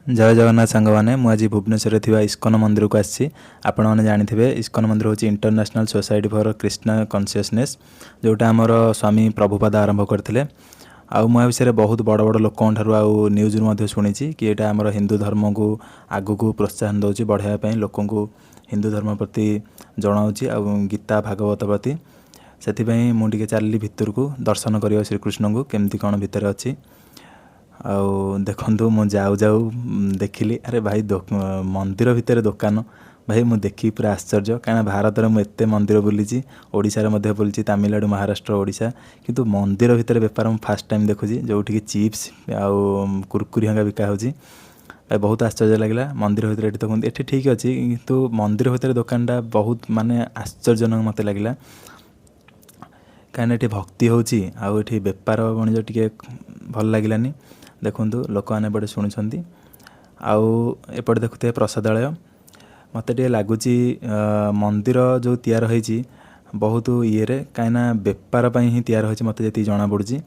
ଜୟ ଜଗନ୍ନାଥ ସାଙ୍ଗମାନେ, ମୁଁ ଆଜି ଭୁବନେଶ୍ୱରରେ ଥିବା ଇସ୍କନ ମନ୍ଦିରକୁ ଆସିଛି। ଆପଣମାନେ ଜାଣିଥିବେ, ଇସ୍କନ ମନ୍ଦିର ହେଉଛି International Society for Krishna Consciousness, ଯେଉଁଟା ଆମର ସ୍ୱାମୀ ପ୍ରଭୁପାଦ ଆରମ୍ଭ କରିଥିଲେ। ଆଉ ମୁଁ ଏହା ବିଷୟରେ ବହୁତ ବଡ଼ ବଡ଼ ଲୋକଙ୍କ ଠାରୁ ଆଉ ନ୍ୟୁଜ୍ରୁ ମଧ୍ୟ ଶୁଣିଛି କି ଏଇଟା ଆମର ହିନ୍ଦୁ ଧର୍ମକୁ ଆଗକୁ ପ୍ରୋତ୍ସାହନ ଦେଉଛି ବଢ଼ାଇବା ପାଇଁ, ଲୋକଙ୍କୁ ହିନ୍ଦୁ ଧର୍ମ ପ୍ରତି ଜଣାଉଛି ଆଉ ଗୀତା ଭାଗବତ ପ୍ରତି। ସେଥିପାଇଁ ମୁଁ ଟିକେ ଚାଲିଲି ଭିତରକୁ ଦର୍ଶନ କରିବାକୁ ଶ୍ରୀକୃଷ୍ଣଙ୍କୁ, କେମିତି କ'ଣ ଭିତରେ ଅଛି। ଆଉ ଦେଖନ୍ତୁ, ମୁଁ ଯାଉ ଯାଉ ଦେଖିଲି, ଆରେ ଭାଇ, ମନ୍ଦିର ଭିତରେ ଦୋକାନ। ଭାଇ, ମୁଁ ଦେଖିକି ପୁରା ଆଶ୍ଚର୍ଯ୍ୟ, କାରଣ ଭାରତରେ ମୁଁ ଏତେ ମନ୍ଦିର ବୁଲିଛି, ଓଡ଼ିଶାରେ ମଧ୍ୟ ବୁଲିଛି, ତାମିଲନାଡ଼ୁ, ମହାରାଷ୍ଟ୍ର, ଓଡ଼ିଶା, କିନ୍ତୁ ମନ୍ଦିର ଭିତରେ ବେପାର ମୁଁ ଫାର୍ଷ୍ଟ ଟାଇମ୍ ଦେଖୁଛି, ଯେଉଁଠିକି ଚିପ୍ସ ଆଉ କୁରକୁରି ହଙ୍କା ବିକା ହେଉଛି। ଭାଇ, ବହୁତ ଆଶ୍ଚର୍ଯ୍ୟ ଲାଗିଲା ମନ୍ଦିର ଭିତରେ। ଏଠି ଦେଖନ୍ତୁ, ଏଠି ଠିକ୍ ଅଛି, କିନ୍ତୁ ମନ୍ଦିର ଭିତରେ ଦୋକାନଟା ବହୁତ ମାନେ ଆଶ୍ଚର୍ଯ୍ୟଜନକ ମୋତେ ଲାଗିଲା, କାହିଁକିନା ଏଠି ଭକ୍ତି ହେଉଛି ଆଉ ଏଠି ବେପାର ବାଣିଜ୍ୟ ଟିକେ ଭଲ ଲାଗିଲାନି। ଦେଖନ୍ତୁ, ଲୋକମାନେ ଏପଟେ ଶୁଣୁଛନ୍ତି ଆଉ ଏପଟେ ଦେଖୁଥିବେ ପ୍ରସାଦାଳୟ। ମୋତେ ଟିକେ ଲାଗୁଛି ମନ୍ଦିର ଯେଉଁ ତିଆରି ହେଇଛି ବହୁତ ଇଏରେ, କାହିଁକିନା ବେପାର ପାଇଁ ହିଁ ତିଆରି ହୋଇଛି, ମୋତେ ଯେତିକି ଜଣାପଡ଼ୁଛି।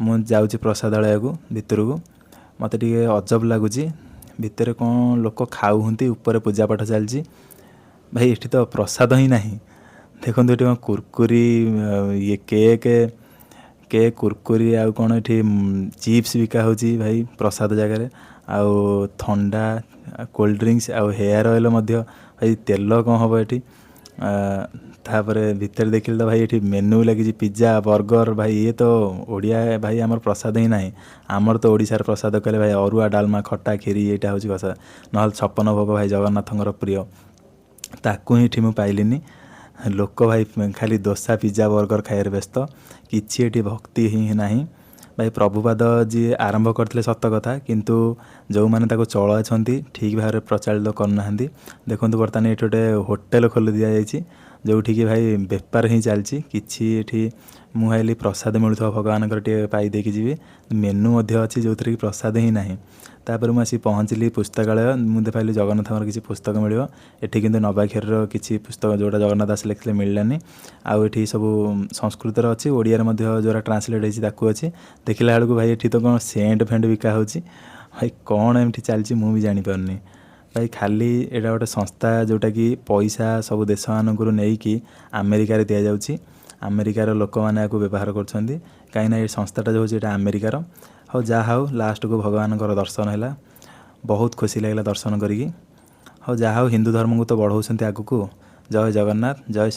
ମୁଁ ଯାଉଛି ପ୍ରସାଦାଳୟକୁ ଭିତରକୁ। ମୋତେ ଟିକେ ଅଜବ ଲାଗୁଛି, ଭିତରେ କ'ଣ ଲୋକ ଖାଉଛନ୍ତି, ଉପରେ ପୂଜାପାଠ ଚାଲିଛି। ଭାଇ, ଏଠି ତ ପ୍ରସାଦ ହିଁ ନାହିଁ। ଦେଖନ୍ତୁ, ଏଠି କ'ଣ କୁରକୁରି, ଇଏ କେକ୍, କେକ୍, କୁରକୁରି ଆଉ କ'ଣ ଏଠି ଚିପ୍ସ ବିକା ହେଉଛି ଭାଇ ପ୍ରସାଦ ଜାଗାରେ, ଆଉ ଥଣ୍ଡା, କୋଲ୍ଡ ଡ୍ରିଙ୍କସ୍ ଆଉ ହେୟାର ଅଏଲ୍ ମଧ୍ୟ। ଭାଇ, ତେଲ କ'ଣ ହେବ ଏଠି? ତାପରେ ଭିତରେ ଦେଖିଲି ତ ଭାଇ, ଏଠି ମେନୁ ଲାଗିଛି, ପିଜା, ବର୍ଗର। ଭାଇ, ଇଏ ତ ଓଡ଼ିଆ ଭାଇ, ଆମର ପ୍ରସାଦ ହିଁ ନାହିଁ। ଆମର ତ ଓଡ଼ିଶାର ପ୍ରସାଦ କହିଲେ ଭାଇ ଅରୁଆ, ଡାଲମା, ଖଟା, କ୍ଷୀରି, ଏଇଟା ହେଉଛି ପ୍ରସାଦ। ନହେଲେ 56 ଭୋଗ ଭାଇ ଜଗନ୍ନାଥଙ୍କର ପ୍ରିୟ, ତାକୁ ହିଁ ଏଠି ମୁଁ ପାଇଲିନି। ଲୋକ ଭାଇ ଖାଲି ଦୋସା, ପିଜା, ବର୍ଗର ଖାଇବାରେ ବ୍ୟସ୍ତ। କିଛି ଏଠି ଭକ୍ତି ହିଁ ନାହିଁ। ଭାଇ, ପ୍ରଭୁପାଦ ଯିଏ ଆରମ୍ଭ କରିଥିଲେ ସତ କଥା, କିନ୍ତୁ ଯେଉଁମାନେ ତାକୁ ଚଳାଉଛନ୍ତି ଠିକ୍ ଭାବରେ ପ୍ରଚାଳିତ କରୁନାହାନ୍ତି। ଦେଖନ୍ତୁ, ବର୍ତ୍ତମାନ ଏଠି ଗୋଟେ ହୋଟେଲ ଖୋଲି ଦିଆଯାଇଛି, ଯେଉଁଠିକି ଭାଇ ବେପାର ହିଁ ଚାଲିଛି। କିଛି ଏଠି ମୁଁ ଭାବିଲି ପ୍ରସାଦ ମିଳୁଥିବ ଭଗବାନଙ୍କର, ଟିକେ ପାଇ ଦେଇକି ଯିବି। ମେନୁ ମଧ୍ୟ ଅଛି, ଯେଉଁଥିରେ କି ପ୍ରସାଦ ହିଁ ନାହିଁ। ତାପରେ ମୁଁ ଆସି ପହଞ୍ଚିଲି ପୁସ୍ତକାଳୟ। ମୁଁ ତ ଭାବିଲି ଜଗନ୍ନାଥଙ୍କର କିଛି ପୁସ୍ତକ ମିଳିବ ଏଠି, କିନ୍ତୁ ନବାକ୍ଷରର କିଛି ପୁସ୍ତକ ଯେଉଁଟା ଜଗନ୍ନାଥ ଦାସ ଲେଖିଥିଲେ ମିଳିଲାନି। ଆଉ ଏଠି ସବୁ ସଂସ୍କୃତରେ ଅଛି, ଓଡ଼ିଆରେ ମଧ୍ୟ ଯେଉଁଟା ଟ୍ରାନ୍ସଲେଟ୍ ହେଇଛି ତାକୁ ଅଛି। ଦେଖିଲା ବେଳକୁ ଭାଇ, ଏଠି ତ କ'ଣ ସେଣ୍ଟ ଫେଣ୍ଟ ବିକା ହେଉଛି। ଭାଇ, କ'ଣ ଏମିତି ଚାଲିଛି ମୁଁ ବି ଜାଣିପାରୁନି। ଭାଇ, ଖାଲି ଏଇଟା ଗୋଟେ ସଂସ୍ଥା, ଯେଉଁଟାକି ପଇସା ସବୁ ଦେଶମାନଙ୍କରୁ ନେଇକି ଆମେରିକାରେ ଦିଆଯାଉଛି। ଆମେରିକାର ଲୋକମାନେ ଏହାକୁ ବ୍ୟବହାର କରୁଛନ୍ତି, କାହିଁକିନା ଏ ସଂସ୍ଥାଟା ଯେଉଁ ହେଉଛି ଏଇଟା ଆମେରିକାର। ହଉ, ଯାହା ହଉ, ଲାଷ୍ଟକୁ ଭଗବାନଙ୍କର ଦର୍ଶନ ହେଲା। ବହୁତ ଖୁସି ଲାଗିଲା ଦର୍ଶନ କରିକି। ହଉ, ଯାହା ହଉ, ହିନ୍ଦୁ ଧର୍ମକୁ ତ ବଢ଼ାଉଛନ୍ତି ଆଗକୁ। ଜୟ ଜଗନ୍ନାଥ, ଜୟ